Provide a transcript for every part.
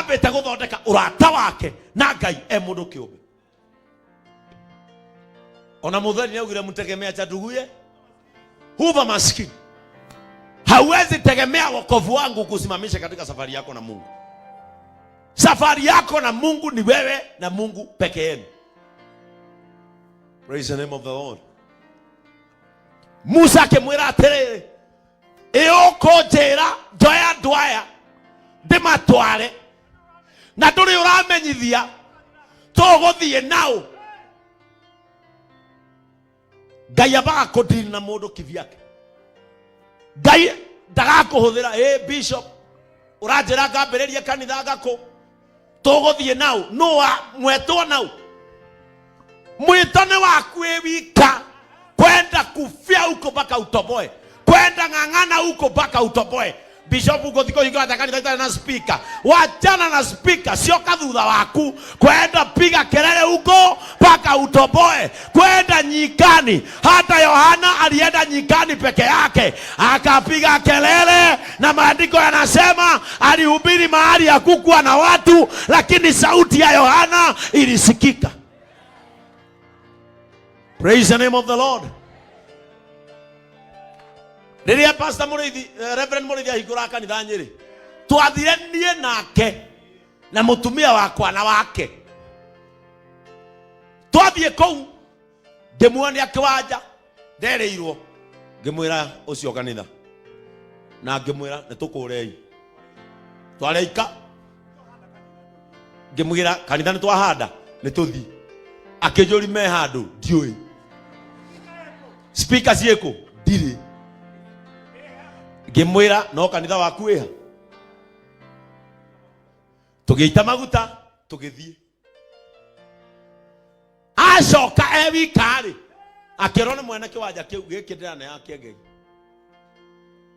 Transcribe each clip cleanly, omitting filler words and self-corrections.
Ambĩte gũthondeka ũrata wake na Ngai e mũndũ kĩũmbe. Ona mũtheri nĩaugire mtegemea cha nduguye huva maskini. Hauwezi tegemea wokovu wangu kusimamisha katika safari yako na Mungu. Safari yako na Mungu ni wewe na Mungu peke yenu. Praise the name of the Lord. Musa akĩmwĩra atĩrĩrĩ, ĩ ũkũnjĩra njoe andũ aya ndĩmatware na ndũrĩ ũramenyithia tũgũthiĩ nao. Ngai ambaga kũndiri na mũndũ kivyake. Ngai ndagakũhũthĩra ĩ bishop ũranjĩra ngambĩrĩrie kanitha ngakũ tũgũthiĩ nao nũ wa mwetwo nao mwito nĩ waku wĩ wika kwenda kufia huko mpaka utoboe, kwenda ng'ang'ana huko mpaka utoboe. Bishop gũthi kũhingũra ta kanitha itarĩ na speaker, wachana na speaker, cioka thutha waku. Kwenda piga kelele huko mpaka utoboe, kwenda nyikani. Hata Yohana alienda nyikani peke yake akapiga kelele, na maandiko yanasema alihubiri mahali hakukuwa na watu, lakini sauti ya Yohana ilisikika. Praise the name of the Lord. Rĩrĩa Pastor Mũrĩithi, Reverend Mũrĩithi ahingũraga kanitha Nyĩrĩ, twathire niĩ nake na mũtumia wakwa na wake. Twathiĩ kũu ngĩmuonia kĩwanja nderĩirwo, ngĩmwĩra ũcio kanitha na ngĩmwĩra nĩ tũkũrei twareika, ngĩmwĩra kanitha nĩ twahanda nĩ tũthiĩ. Akĩnjũri me handũ ndiũĩ, speaker ciĩkũ ndirĩ. Ngĩmwĩra no kanitha waku wĩha. Tũgĩita maguta tũgĩthiĩ. Acoka e wika-rĩ, akĩrwo nĩ mwene kĩwanja kĩu, gĩkĩ ndĩraneaga kĩengei,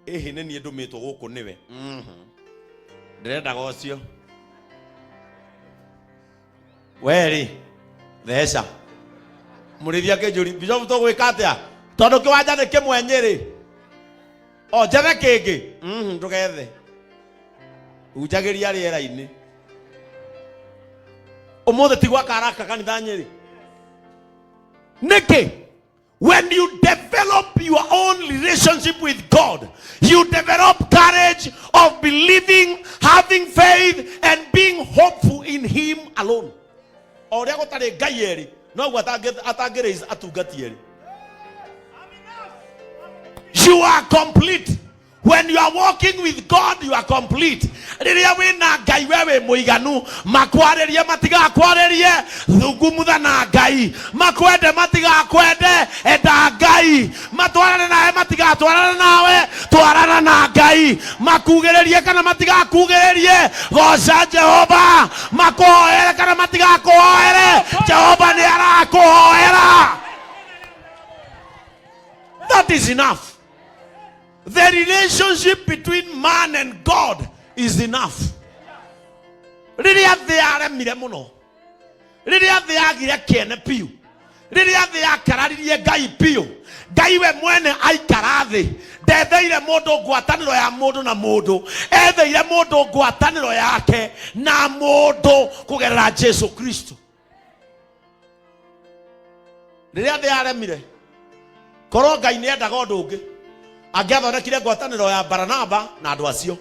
ĩhĩ nĩ niĩ ndũmĩtwo gũkũ nĩwe. Ndĩrendaga ũcio werĩ theca mũrĩithia kĩnjũri bishop tũgwĩka atĩa tondũ kĩwanja nĩ kĩmwe Nyĩrĩ o njethe kĩngĩ. Ndũgethe, hunjagĩria rĩera-inĩ. Ũmũthĩ ti gwaka araka kanitha Nyĩrĩ nĩkĩ? When you develop your own relationship with God, you develop courage of believing, having faith, and being hopeful in Him alone. O ũrĩa gũtarĩ Ngai erĩ, noguo atangĩ raise atungati erĩ. You are complete. When you are walking with God, you are complete. Rĩrĩa wĩ na Ngai, we wĩ mũiganu. Makwarĩrie matigakwarĩrie, thungumutha na Ngai. Makwende matigakwende, enda Ngai. Matwarane nawe matigatwarane nawe, twarana na Ngai. Makugĩrĩrie kana matigakugĩrĩrie, goca Jehova. Makũhoere kana matigakũhoere, Jehova nĩ arakũhoera. That is enough. The relationship between man and God is enough. Rĩrĩa thĩ yaremire mũno, rĩrĩa thĩ yagire kĩene piũ, rĩrĩa thĩ yakararirie Ngai piũ, Ngai we mwene aikara thĩ ndetheire mũndũ ngwatanĩro ya mũndũ na mũndũ, etheire mũndũ ngwatanĩro yake na mũndũ kũgerera Jesu Kristo. Rĩrĩa thĩ yaremire, korwo Ngai nĩ endaga ũndũ ũngĩ, angĩathondekire ngwatanĩro ya Baranaba na andũ acio.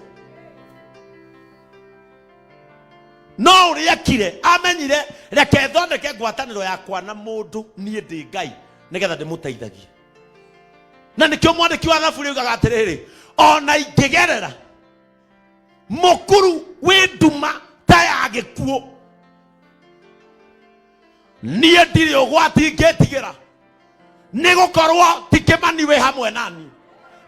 No ũrĩa ekire, amenyire reke thondeke ngwatanĩro yakwa na mũndũ, niĩ ndĩ Ngai, nĩgetha ndĩmũteithagie. Na nĩkĩo mwandĩki wa Thaburi oigaga atĩrĩrĩ, ona ingĩgerera mũkuru wĩ nduma ta ya gĩkuũ, niĩ ndirĩ ũgwati ngĩtigĩra, nĩ gũkorwo ti Kĩmani wĩ hamwe na niĩ,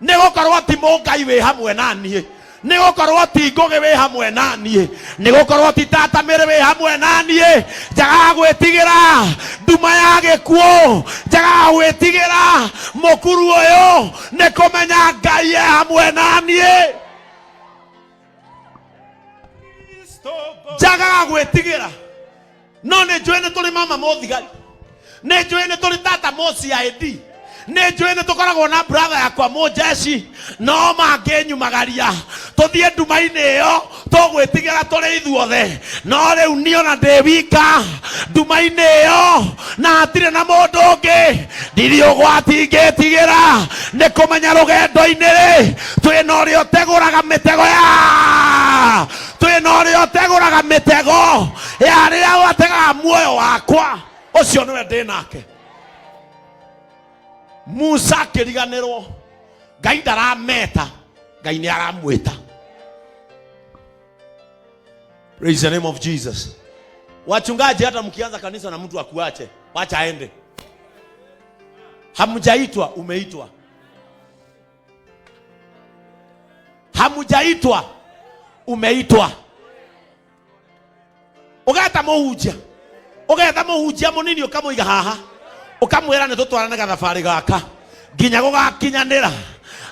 nĩ gũkorwo ti Mũngai wĩ hamwe na niĩ, nĩ gũkorwo ti Ngũgĩ wĩ hamwe na niĩ, nĩ gũkorwo ti Tata Mĩrĩ wĩ hamwe na niĩ. Njagaga gwĩtigĩra nduma ya gĩkuũ, njagaga gwĩtigĩra mũkuru ũyũ, nĩ kũmenya Ngai e hamwe na niĩ. Njagaga gwĩtigĩra, no nĩ njũĩ nĩ tũrĩ mama mũthigari, nĩ njũĩ nĩ tũrĩ tata mũ CID, Nĩ njũĩ nĩ tũkoragwo na brother yakwa mũnjeci, no mangĩnyumagaria tũthiĩ nduma-inĩ ĩyo tũgwĩtigĩra tũrĩ ithuothe. No rĩu niĩ ona ndĩ wika nduma-inĩ ĩyo na hatirĩ na mũndũ ũngĩ, ndirĩ ũgwati ingĩtigĩra. Nĩ kũmenya rũgendo-inĩ rĩ, twĩna ũrĩa ũtegũraga mĩtego ya twĩna ũrĩa ũtegũraga mĩtego ya arĩa wategaga muoyo wakwa, ũcio nĩwe ndĩ nake. Musa akĩriganĩrwo Ngai ndarameta, Ngai nĩ aramwĩta. Praise the name of Jesus. Wachungaji, hata mkianza kanisa na mtu akuache, wacha aende. Hamjaitwa, umeitwa. Hamjaitwa, umeitwa. Ũgeta mũhunjia, ũgetha mũhunjia mũnini ũkamũiga haha, ũkamwĩra nĩ tũtwarane gathabarĩ gaka nginya gũgakinyanĩra.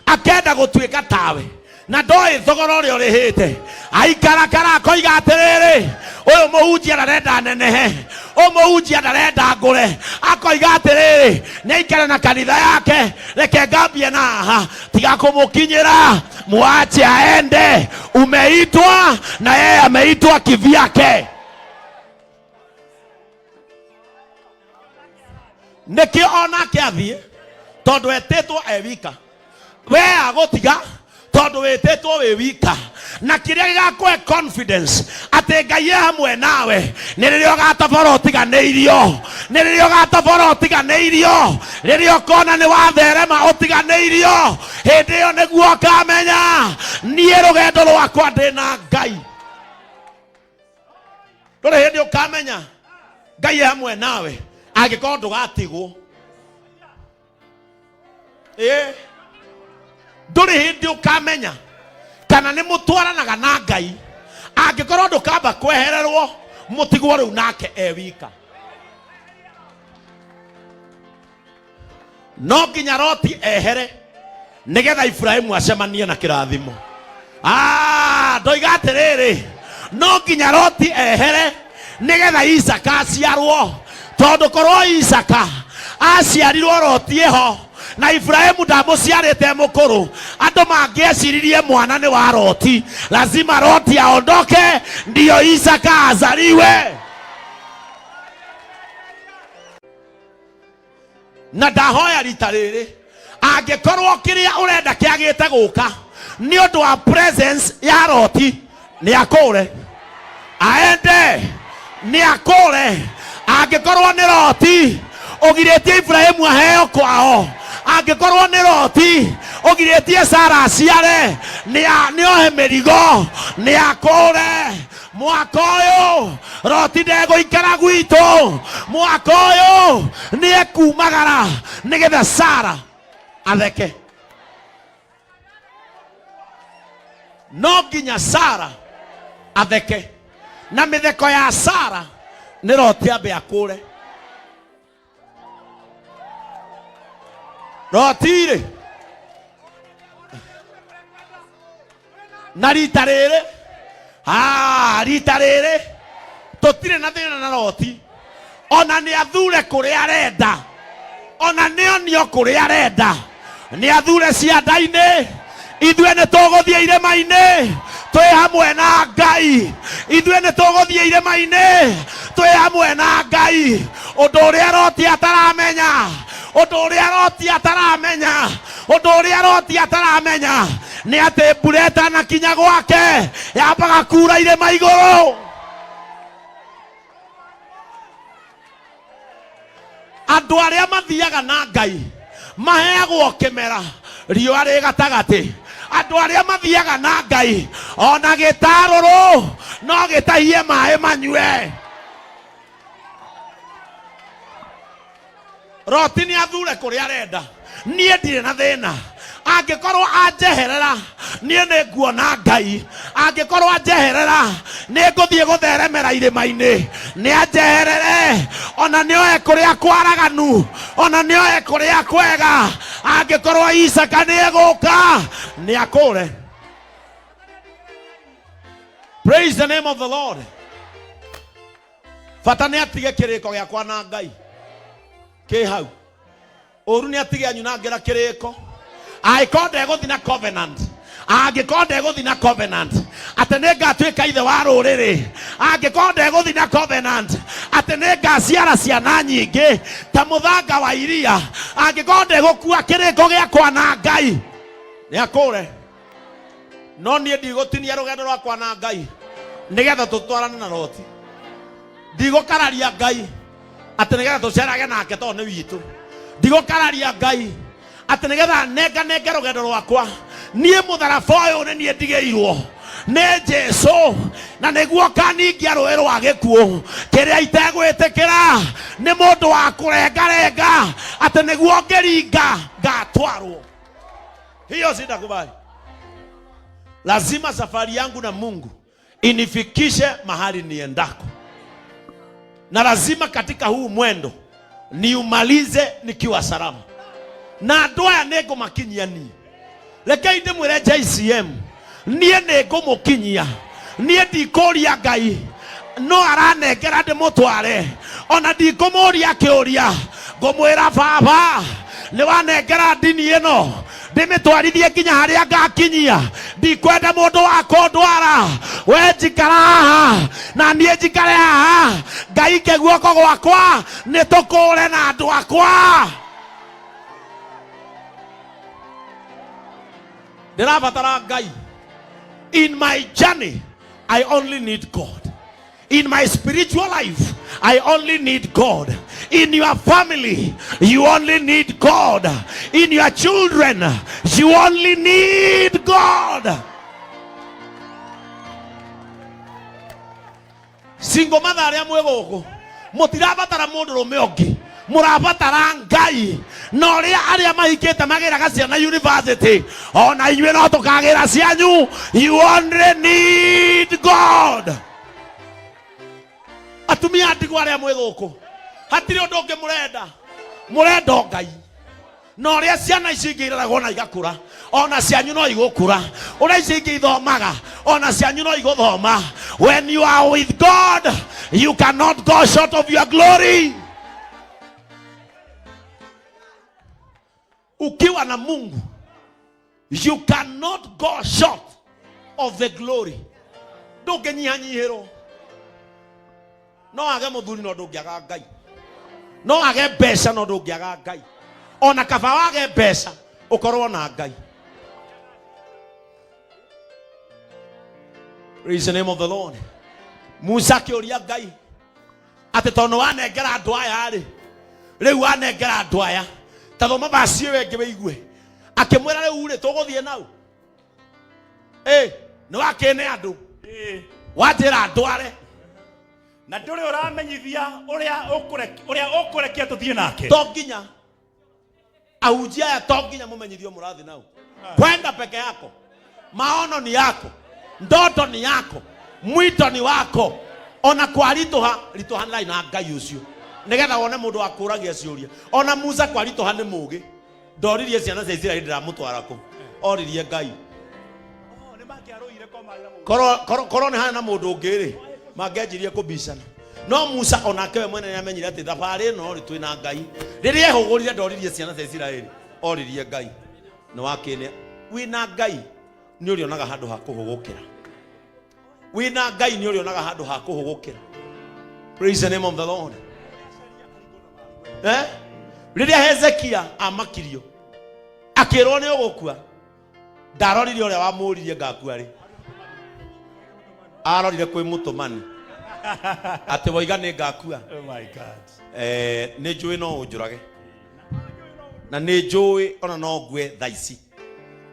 Akenda gũtuĩka tawe na ndoĩ thogora ũrĩa ũrĩhĩte. Aikarakara akoiga atĩrĩrĩ, ũyũ mũhunjia ndarenda nenehe, ũyũ mũhunjia ndarenda ngũre. Akoiga atĩrĩrĩ, nĩ aikare na kanitha yake, reke ngambie na haha, tiga kũmũkinyĩra, mwache aende. Umeitwa na yeye ameitwa kivyake. Nĩkĩo onake athiĩ, tondũ etĩtwo e wika. We agũtiga tondũ wĩtĩtwo wĩ wika. Na kĩrĩa gĩgakũhe confidence atĩ Ngai e hamwe nawe nĩ rĩrĩa ũgatobora ũtiganĩirio, nĩ rĩrĩa ũgatobora ũtiganĩirio, rĩrĩa ũkona nĩ watherema ũtiganĩirio, hĩndĩ ĩyo nĩguo ũkamenya niĩ rũgendo rwakwa ndĩ na Ngai. Ndũrĩ hĩndĩ ũkamenya Ngai e hamwe nawe angĩkorwo ndũgatigwo. Ĩĩ, ndũrĩ hĩndĩ ũkamenya kana nĩ mũtwaranaga na Ngai angĩkorwo ndũkamba kwehererwo mũtigwo rĩu nake e wika. No nginya Loti ehere nigetha Ibrahimu acemanie na kĩrathimo. Ndoiga atĩrĩrĩ, no nginya Loti ehere nigetha Isaka aciarwo, tondũ korwo Isaka aciarirwo Loti ĩho na Ibrahimu ndamũciarĩte mũkũrũ, andũ mangĩeciririe mwana nĩ wa Loti. Lazima Loti aondoke ndiyo Isaka azaliwe. Na ndahoya rita rĩrĩ, angĩkorwo kĩrĩa ũrenda kĩagĩte gũka nĩ ũndũ wa presence ya Loti, nĩ akũre aende, nĩ akũre. Angĩkorwo nĩ Loti ũgirĩtie Ibrahimu aheo kwao, angĩkorwo nĩ Loti ũgirĩtie Sara aciare, nĩ ohe mĩrigo, nĩ akũre. Mwaka ũyũ Loti ndegũikara gwitũ, mwaka ũyũ nĩ ekumagara nĩgetha Sara atheke. No nginya Sara atheke, na mĩtheko ya Sara nĩ Loti ambe akũre. Loti-rĩ, na rita rĩrĩ, rita rĩrĩ tũtirĩ na thĩna na Loti. Ona nĩ athure kũrĩa arenda, ona nĩ onio kũrĩa arenda, nĩ athure cianda-inĩ. Ithuĩ nĩ tũgũthiĩ irĩma-inĩ twĩ hamwe na Ngai, ithuĩ nĩ tũgũthiĩ irĩma-inĩ twĩ hamwe na Ngai. Ũndũ ũrĩa Loti ataramenya, ũndũ ũrĩa Loti ataramenya, ũndũ ũrĩa Loti ataramenya nĩ atĩ mbura ĩtanakinya gwake yambaga kura irĩma igũrũ. Andũ arĩa mathiaga na Ngai maheagwo kĩmera riũa rĩ gatagatĩ. Andũ arĩa mathiaga na Ngai ona gĩtarũrũ no gĩtahie maĩ manyue. Loti nĩ athure kũrĩa arenda, niĩ ndirĩ na thĩna. Angĩkorwo anjeherera niĩ nĩ nguona Ngai, angĩkorwo anjeherera nĩ ngũthiĩ gũtheremera irĩma-inĩ. Nĩ anjeherere, ona nĩ oe kũrĩa kwaraganu, ona nĩ oe kũrĩa kwega. Angĩkorwo Isaka nĩ egũka, nĩ akũre. Praise the name of the Lord. Bata nĩ atige kĩrĩko gĩakwa na Ngai kĩ hau. Ũru nĩ atige anyunangĩra kĩrĩko. Angĩkorwo ndegũthiĩ na covenant, angĩkorwo ndegũthiĩ na covenant atĩ nĩ ngatuĩka ithe wa rũrĩrĩ, angĩkorwo ndegũthiĩ na covenant atĩ nĩ ngaciara ciana nyingĩ ta mũthanga wa iria, angĩkorwo ndegũkua kĩrĩko gĩakwa na Ngai, nĩ akũre. No niĩ ndigũtinia rũgendo rwakwa na Ngai nĩgetha tũtwarane na Loti. Ndigũkararia Ngai atĩ nĩgetha tũcerage nake tondũ nĩ witũ. Ndigũkararia Ngai atĩ nĩgetha nenganenge rũgendo rwakwa. Niĩ mũtharaba ũyũ nĩ niĩ ndigĩirwo nĩ Jesu, na nĩguo kaningia rũĩ rwa gĩkuũ. Kĩrĩa itegwĩtĩkĩra nĩ mũndũ wa kũrengarenga atĩ nĩguo ngĩringa ngatwarwo. Hiyo sitakubali. Lazima safari yangu na Mungu inifikishe mahali niendako, na lazima katika huu mwendo niumalize nikiwa salama. Na andũ aya nĩ ngũmakinyia niĩ. Rekei ndĩmwĩre JCM, niĩ nĩ ngũmũkinyia. Niĩ ndikũria Ngai no aranengera ndĩmũtware, ona ndikũmũria kĩũria, ngũmwĩra baba nĩ wanengera ndini ĩno ndĩmĩtwarithie nginya harĩa ngakinyia. Ndikwenda mũndũ wa kũndwara, we njikara haha na niĩ njikare haha, ngaike guoko gwakwa nĩ tũkũre na andũ akwa. Ndĩrabatara Ngai. In my journey I only need God. In my spiritual life, I only need God. In your family, you only need God. In your children, you only need God. Single mother arĩa mwĩ gũkũ, mũtirabatara mũndũrũme ũngĩ, mũrabatara Ngai. Na ũrĩa arĩa mahikĩte magĩraga ciana university, ona inyuĩ no tũkagĩra cianyu. You only need God. Atumia a ndigwa arĩa mwĩ gũkũ, hatirĩ ũndũ ũngĩ mũrenda, mũrenda o Ngai. Na ũrĩa ciana ici ingĩ ireragwo na igakũra, ona cianyu no igũkũra. Ũrĩa ici ingĩ ithomaga, ona cianyu no igũthoma. When you are with God, you cannot go short of your glory. Ukiwa na Mungu, you cannot go short of the glory. Ndũngĩnyihanyihĩrwo. No age mũthuri no ndũngĩaga Ngai. No age mbeca no ndũngĩaga Ngai. Ona kaba wage mbeca ũkorwo na Ngai. Praise the name of the Lord. Musa akĩũria Ngai atĩ tondũ wanengera andũ aya rĩ, rĩu wanengera andũ aya, ta thoma vaci ĩyo ĩngĩ wĩigue. Akĩmwĩra rĩu rĩ, tũgũthiĩ nau? Ĩ, nĩ wakĩne andũ. Wanjĩra ndware. Na ndũrĩ ũramenyithia ũrĩa ũkũrekia tũthiĩ nake. To nginya ahunjia aya, to nginya mũmenyithio mũrathiĩ nau. Kwenda peke yako, maono ni yako, ndoto ni yako, mwito ni wako. Ona kwaritũha, ritũhanĩrai na Ngai ũcio nĩgetha wone mũndũ wa kũragia ciũria. Ona Musa kwaritũha nĩ mũgĩ, ndoririe ciana cia Isiraeli ndĩramũtwara kũ, oririe Ngai. Korwo nĩ harĩ na mũndũ ũngĩ rĩ, mangĩanjirie kũbicana. No Musa onake we mwene nĩamenyire atĩ thabarĩ ĩno rĩ, twĩ na Ngai. Rĩrĩa ehũgũrire ndoririe ciana cia Isiraeli, oririe Ngai. Nĩ wakĩne wĩna Ngai nĩ ũrĩonaga handũ ha kũhũgũkĩra. Wĩna Ngai nĩ ũrĩonaga handũ ha kũhũgũkĩra. Praise the name of the Lord. Rĩrĩa Hezekia amakirio akĩrwo nĩ ũgũkua, ndarorire ũrĩa wamũririe ngakua rĩ, arorire kwĩ mũtũmani atĩ woiga nĩ ngakua. Oh my God. Nĩ njũĩ no ũnjũrage, na nĩ njũĩ ona no ngue thaa ici,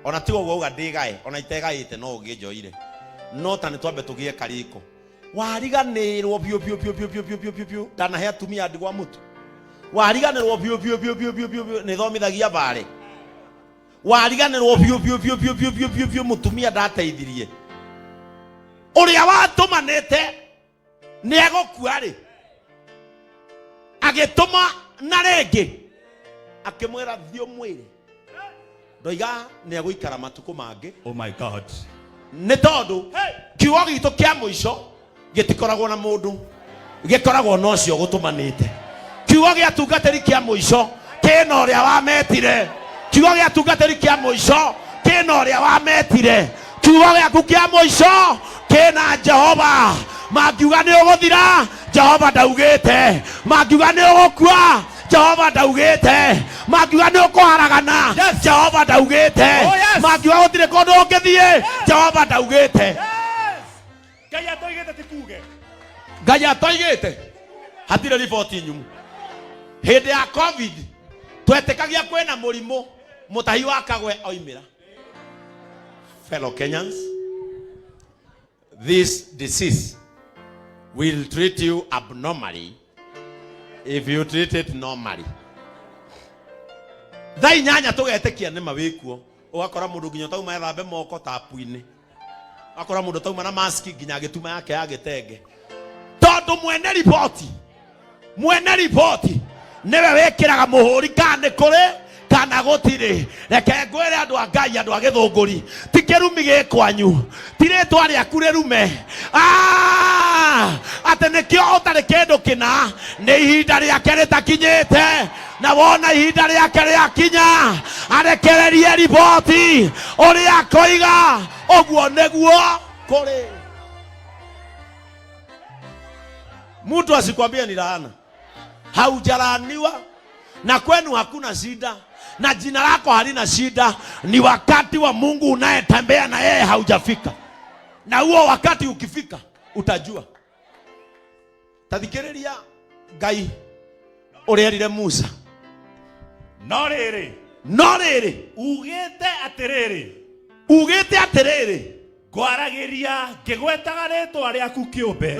ona tiga ũguo auga ndĩgae, ona itegaĩte no ũngĩnjoire, no ta nĩ twambe tũgĩe karĩko. Wariganĩrwo biũ biũ biũ biũ biũ biũ biũ biũ biũ. Ndanahe atumia a ndigwa mũtu. Wariganĩrwo biũ biũ biũ biũ biũ biũ biũ. Nĩ thomithagia bare. Wariganĩrwo biũ biũ biũ biũ biũ biũ biũ biũ. Mũtumia ndateithirie. Ũrĩa watũmanĩte nĩ egũkua rĩ, agĩtũma na rĩngĩ akĩmwĩra thiĩ ũmwĩre ndoiga nĩ egũikara matukũ mangĩ. Oh my God. Nĩ tondũ kiugo gitũ kĩa mũico gĩtikoragwo na mũndũ, gĩkoragwo na ũcio gũtũmanĩte. Kiugo gĩa tungatĩri kĩa mũico Kĩna ũrĩa wametire. Kiugo gĩa tungatĩri kĩa mũico kĩna ũrĩa wametire. Kiugo gĩaku kĩa mũico kĩna Jehova. Mangiuga nĩ ũgũthira, Jehova ndaugĩte. Mangiuga nĩ ũgũkua, Jehova ndaugĩte. Mangiuga nĩ ũkũharagana, Jehova ndaugĩte. Oh, yes. Mangiuga gũtirĩ kũndũ ũngĩthiĩ, Jehova ndaugĩte. Yes. Ngai atoigĩte ti kuge. Ngai atoigĩte hatirĩ riboti nyumu. Hĩndĩ ya COVID twetĩkagia kwĩna mũrimũ, mũtahi wa kagwe oimĩra. Fellow Kenyans, this disease will treat you abnormally if you treat it normally. Thaa 8 tũgetĩkia nĩma wĩkuo, ũgakora mũndũ nginya ũtauma ethambe moko tapu-inĩ, ũgakora mũndũ ũtauma na maski nginya agĩtuma yake ya gĩtenge, tondũ mwene riboti, mwene riboti nĩwe wĩkĩraga mũhũri kana nĩ kũrĩ kana gũtirĩ. Reke ngwĩre andũ a Ngai, andũ a Gĩthũngũri, ti kĩrumi gĩ kwanyu, ti rĩtwa rĩaku rĩrume. Atĩ nĩkĩo ũtarĩ kĩndũ kĩna, nĩ ihinda rĩake rĩtakinyĩte. Na wona ihinda rĩake rĩakinya, arekererie riboti ũrĩa akoiga, ũguo nĩguo kũrĩ. Mtu asikwambie ni laana, haujalaaniwa na kwenu hakuna shida na jina lako halina shida. Ni wakati wa Mungu unayetembea na yeye haujafika, na huo wakati ukifika utajua. Tathikĩrĩria Ngai ũrĩa erire Musa. No rĩrĩ, No rĩrĩ, ugĩte atĩrĩrĩ, ugĩte atĩrĩrĩ, ngwaragĩria ngĩgwetaga rĩtwa rĩaku kĩũmbe.